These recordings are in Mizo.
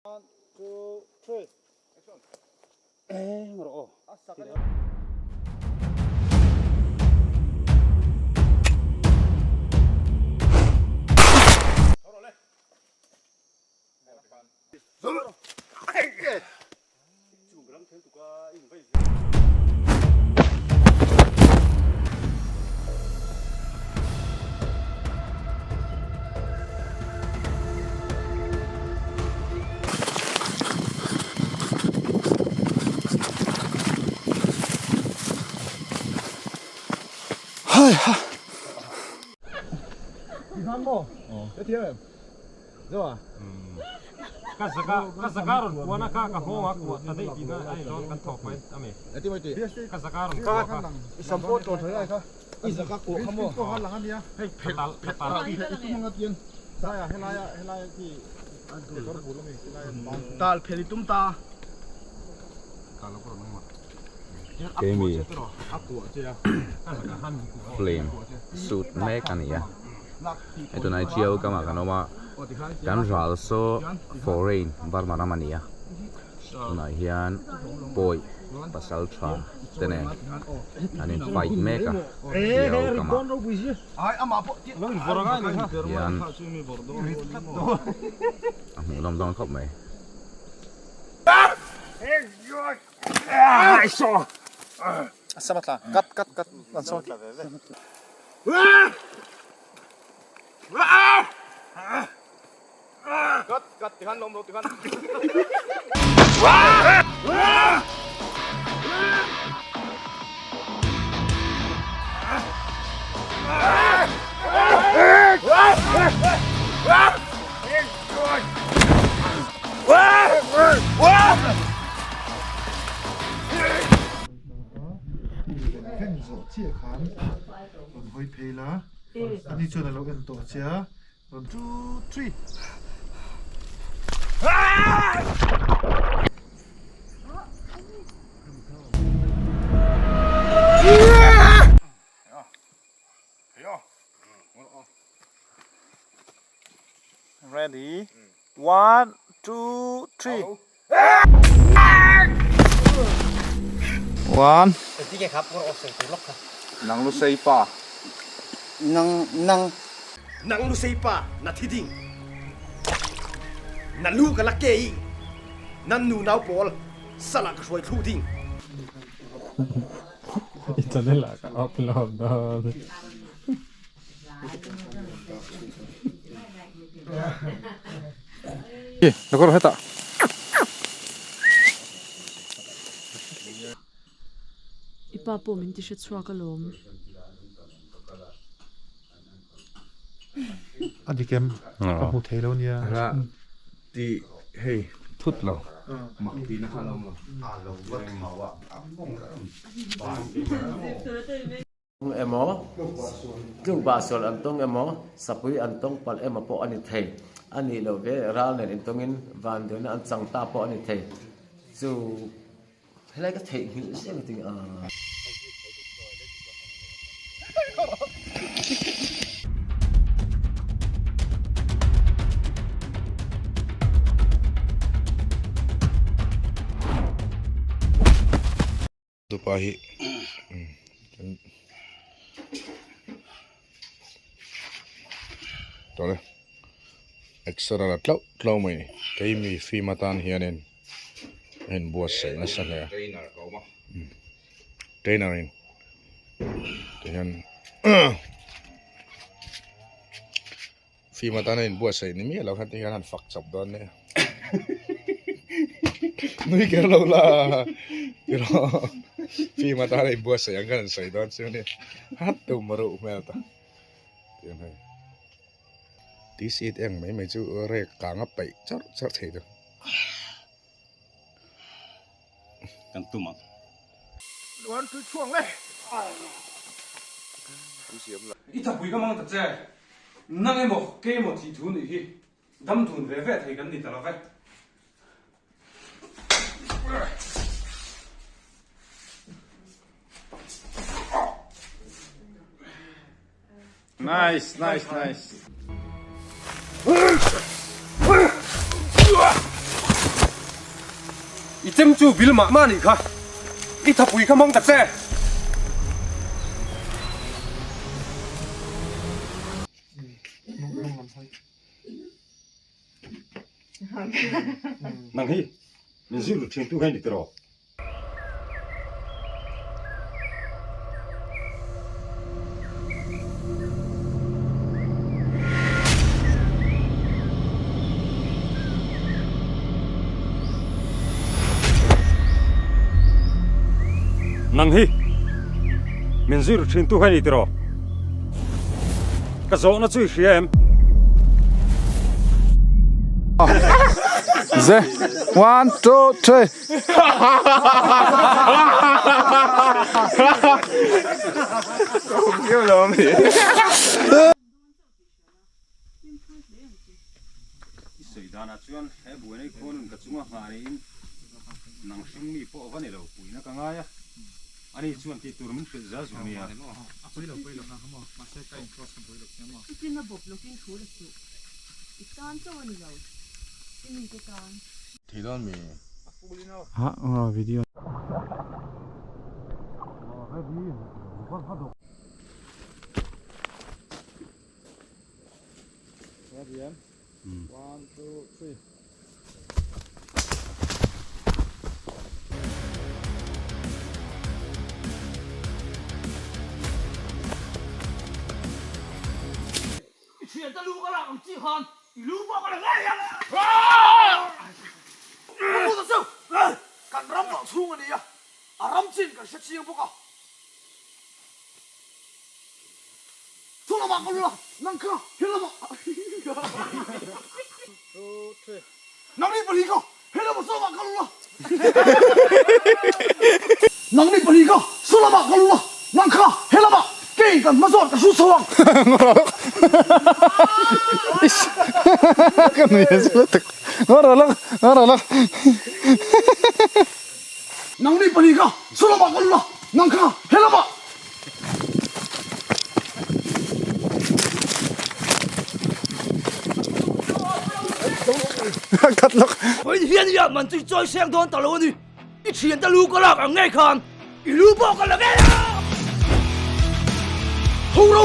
One, two, three. Eng rawh aw. Ka zaka ka zaka rawn puan a kha ka nghawng a kuah ta daih tihna a ni dawn kan thawk mai a mi. Ka zaka rawn kuah kha. Hei ka tal ka tal. Tal phel i tum ta. Keimi flame suit mek a ni a hei tunah hi Tiau kamah kan awm a kan ral saw foreign Burma ram a ni a tunah hian pawi pasal tha te nen an in fight mek a Tiau kamah hian a hmuhnawm dawn khawp mai. Fan zawh chiah khan rawn hawi phei la ani chuan a lo en tawh che a rawn two three. Ready one two three one Nang lu sei pa. Nang nang Nang lu sei pa na thi ding Na lu ka la ke i Nan nu nau pawl sal ah ka hruai thlu ding. I channel ah ka upload dawn. I pa pawh min ti hre chhuak alawm. A dik em? Ka hmu thei lo nia. Ti hei thut lo mak tihna kha a lo awm lo. A lo va thlau a, a kawng ban Tawng emaw, tlukbah sual an tawng emaw, sapui an tawng palh emaw pawh a ni thei. A nih loh ve, ral nen intawngin vanduaina an chang ta pawh a ni thei. Chu helai ka theihnghilh zeuh ding a. Tupa hi tawlh e exer a la tlauh tlauh mai ni keimi film atan hianin a inbuatsaih nasa hle a trainer in tihian Film atana inbuatsaih ni miah lo khan ti hian han fak chawp dawn nia. Nui ker lo la tiraw film atana inbuatsaih ang khan an sawi dawn chu nia. Hat tum ruh hmel ta. Tiang hei. T-shirt eng mai mai chu rek kang a paih char char thei tu. Kan tum ang. I thapui ka mang ta che. Nang emaw kei emaw thih thu nih hi dam dun ve ve thei kan ni ta lo ve. Nice, nice, nice. chem chu bil mah mah nih kha. I thapui kha hmang ta che. Nang hi min zir ru thin tu hi ni tiraw? Nang hi min zir thin tu kha ni tiraw? Ka zawhna chu i hria em? Ze one two three. I sawi danah chuan he buaina i khawnun ka chunga nghah niin nang hring mi pawh va ni lo puihna ka ngai a, ani chuan tih tur min hrilh zel zu nia. Chutin a bawp lawkin thu la suh. I tan chauh a ni lo, i mite tan. Thei dawn mi? Ha video. I thiante lu ka lak ang chi khan i lu pawh ka la ngei ang. Ka pu ta chu kan ram vang chhung a ni a, a ram chin kan hre chiang bawk a. Chu lamah ka lu la, nang kha he lamah. Nang ni pahnih kha he lamah saw lamah ka lu la. Nang ni pahnih kha saw lamah ka lu la, nang kha he lamah kei kan hma zawn ka hru chho ang. Ka nui a zela tak. Ngawr alak, ngawr alak. Nang ni pahnih kha saw lamah ka lu la, nang kha he lamah. Khat lawk. Vawiin hian i man chu i chawi seng dawn ta lo a ni. I thiante lu ka lak ang ngei khan i lu pawh ka la ngei a. Tho ro!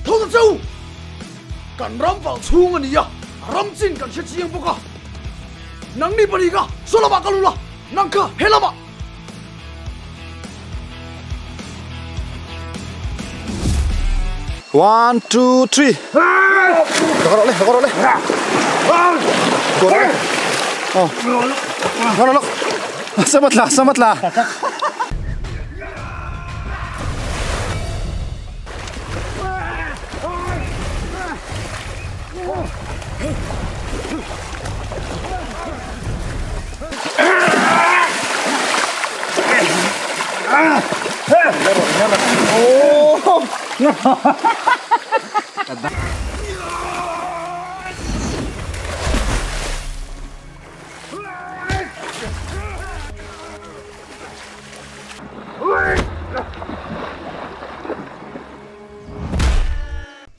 Tho ta chu! Kan ram vang chhung a ni a, ram chin kan hre chiang bawk a. Nangni pahnih kha saw lamah ka lu la, nang kha he lamah. One, two, three. Gawr le, gawr le. Gawr le. Oh. Gawr lok. Samatla, samatla.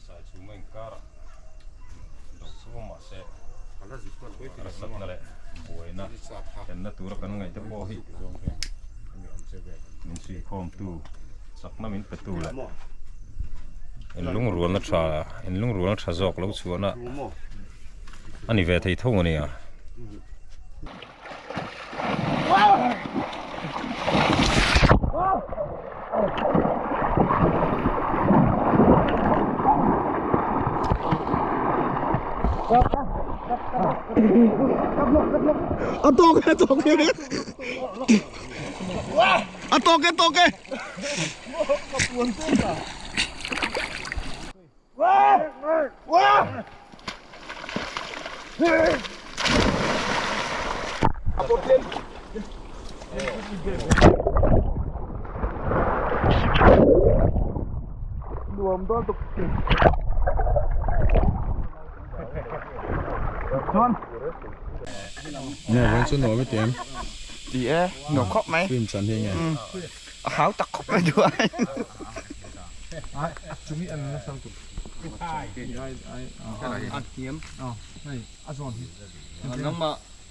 Sai chhung a inkar a, do chu awm mahse harsatna leh buaina thlenna tura kan ngaih te pawh hi min suihkhawmtu chakna min pe tu leh inlungrualna tha inlungrualna tha zawk lo chhuahna a ni ve thei tho a nia. A tawk e, tawk e. A tawk e, tawk e. Nge vawiin chu nuam i ti em? Ti e, nuam khawp mai. Film chan hi nge? A hau tak khawp mai duh ai.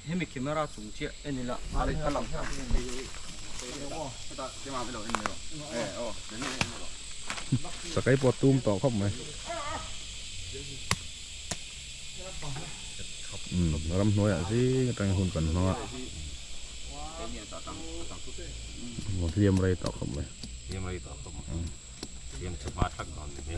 Hemi camera chung chiah en ila a lang Sakai pawh tum tawh khawp mai. Umm ramhnuaiah zing atangin hun kan hmang a. Hliam rei tawh khawp mai. Hliam rei tawh khawp mai. Hliam chu hma thak dawn ni hi.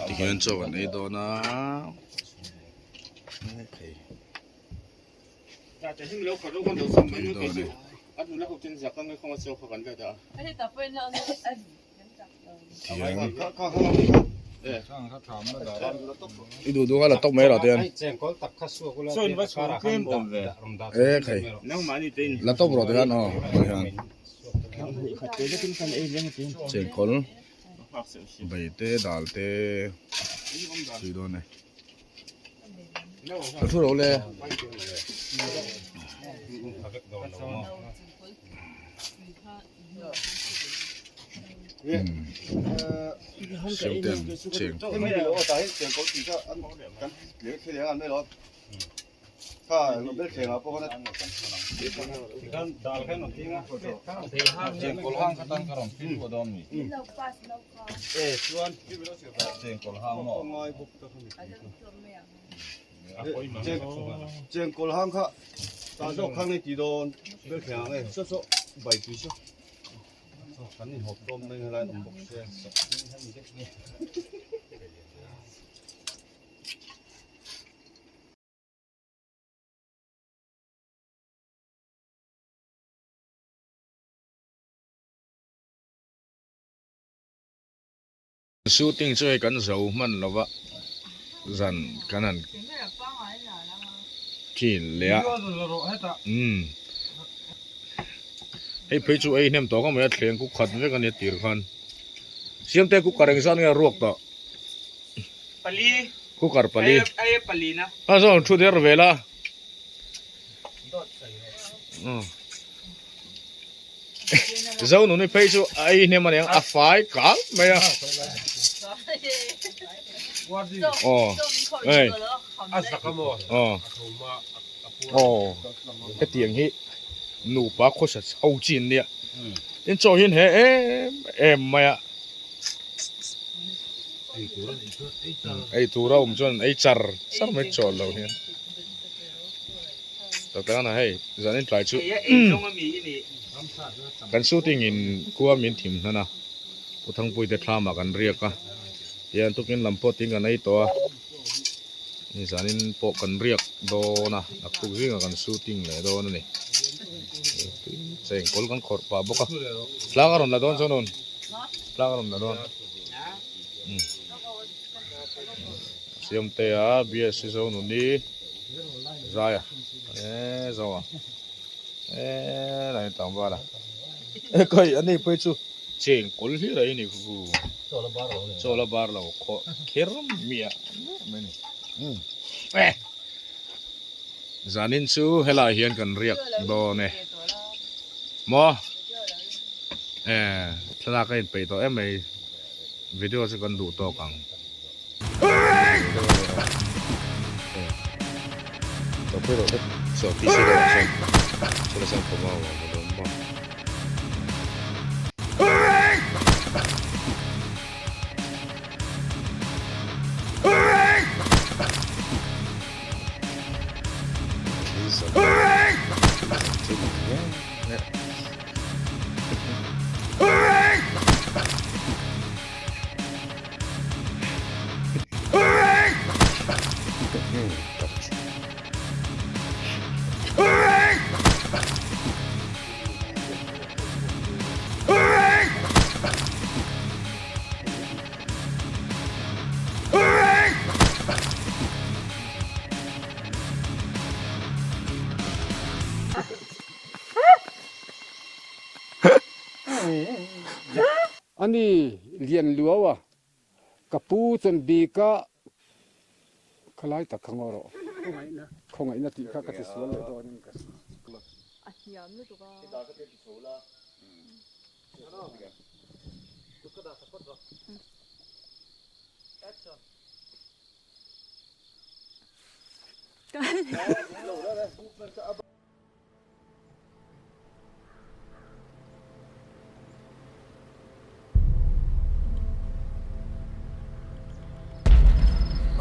Tihian chaw kan ei dawn a hei I duh duh kha la tawk mai rawh tian e khai la tawk rawh tihian aw tihian chengkawl bai te dal te tui dawn e ka thu ro le. Siamten cheng Chengkawl hang kha tah zawk kha nge ti dawn belthleng ang e saw saw bai tui saw kan inhawp tawm mai helai awm bawk se. Shooting chu hei kan zo hman lo va zan kan han khin leh a umm hei phei chu ei hnem tawh ka mai a thleng ku khat vek a nia tir khan siamte cooker eng zat nge a ruak tawh cooker pali a zawn thu der vel a umm. Zonuni phei chu a ei hnem aniang a fai kal mai a aw hei aw aw hetiang hi nupa khawsa chho chi an nia tin chaw hian he em em mai a ei tur a awm chuan ei char char mai chawl lo hian. Takana hei zanin tlai chu kan shooting in khua min thim hnan a Pu Thangpui te thlam ah kan riak a tihian tukin lam pawh tin kan ei tawh a ni zanin pawh kan riak dawn a naktuk zingah kan shooting leh dawn a ni chengkawl kan khawrh pah bawk a thlang a rawn la dawn chuan un thlang a rawn la dawn Siamtea BSc Zonuni. Zai a e zo a e lai tang val a e kai ani phei chu cheng kawl hlir a ini khu chaw la bar lo khaw kher miah mai ni e zanin chu helai hian kan riak dawn e maw e thlalak a inpeih tawh em mai video chu kan duh tawk ang. Ani lian luau a, ka pu chuan bika khalai tak kha ngaw rawh. Khawngaihna tih kha ka ti sual leh dawn in ka hria.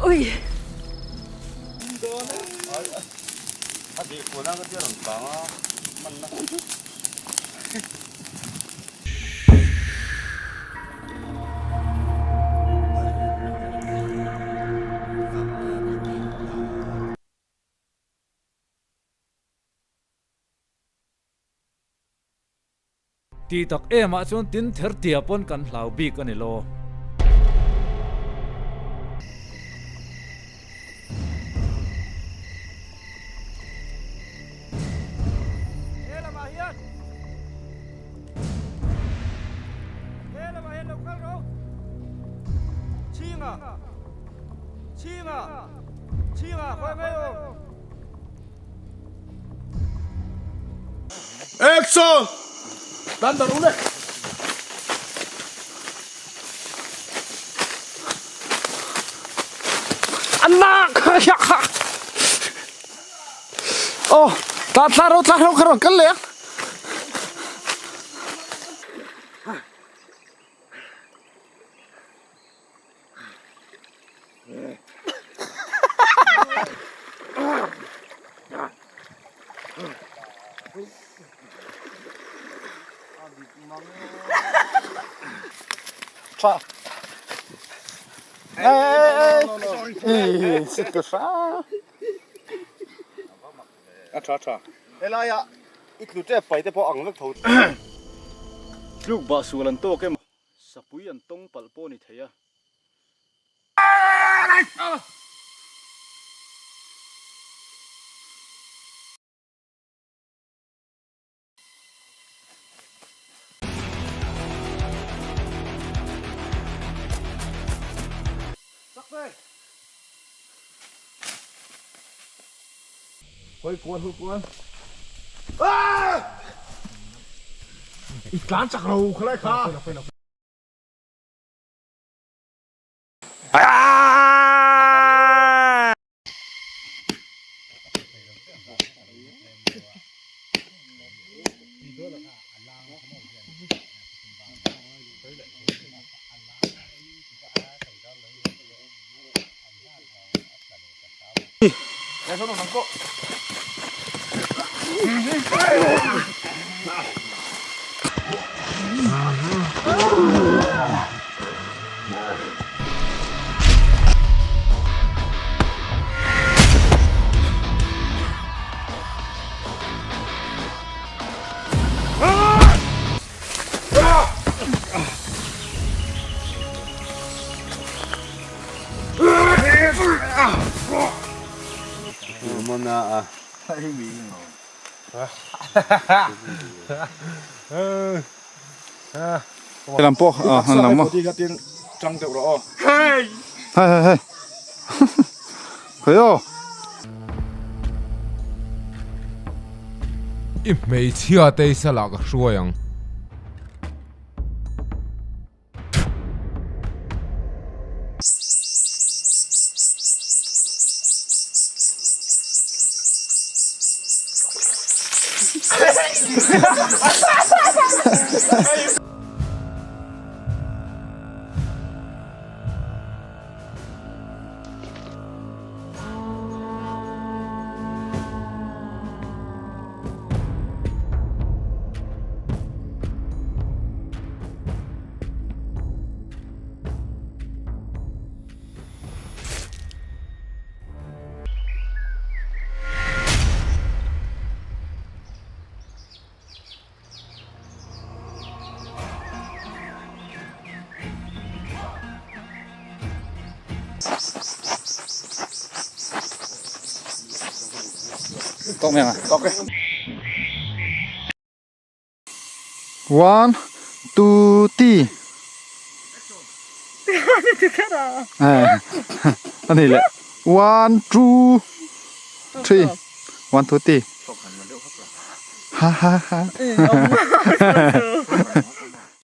Ui. Ti tak em ah chuan tin ther tia pawn kan hlau bik a ni lo. He lamah hian He lamah hian lo kal rawh Chhinga Chhinga Chhinga khawi mai awm. Action! Dan dar ule. Anak! Oh, tla tla ro tla ro kha ron kal leh a. Tha. Ê ê ê. Sit ka hra. A tha tha. Helai ah i tlu tep pai te pawh ang vek tho. Tluk bah sual an tawk emaw sapui an tawng palh pawh a ni thei a. Hawi kual hawi kual. I tlan chak lo khalai kha. Lam pawh a han lang maw hei hei hei khawi aw. I hmeichhia te i salah ka hruai ang. Tawk mai ang a. Tawk e. One, two, three. A ni leh. One, two, three. One, two, three. Ha ha ha.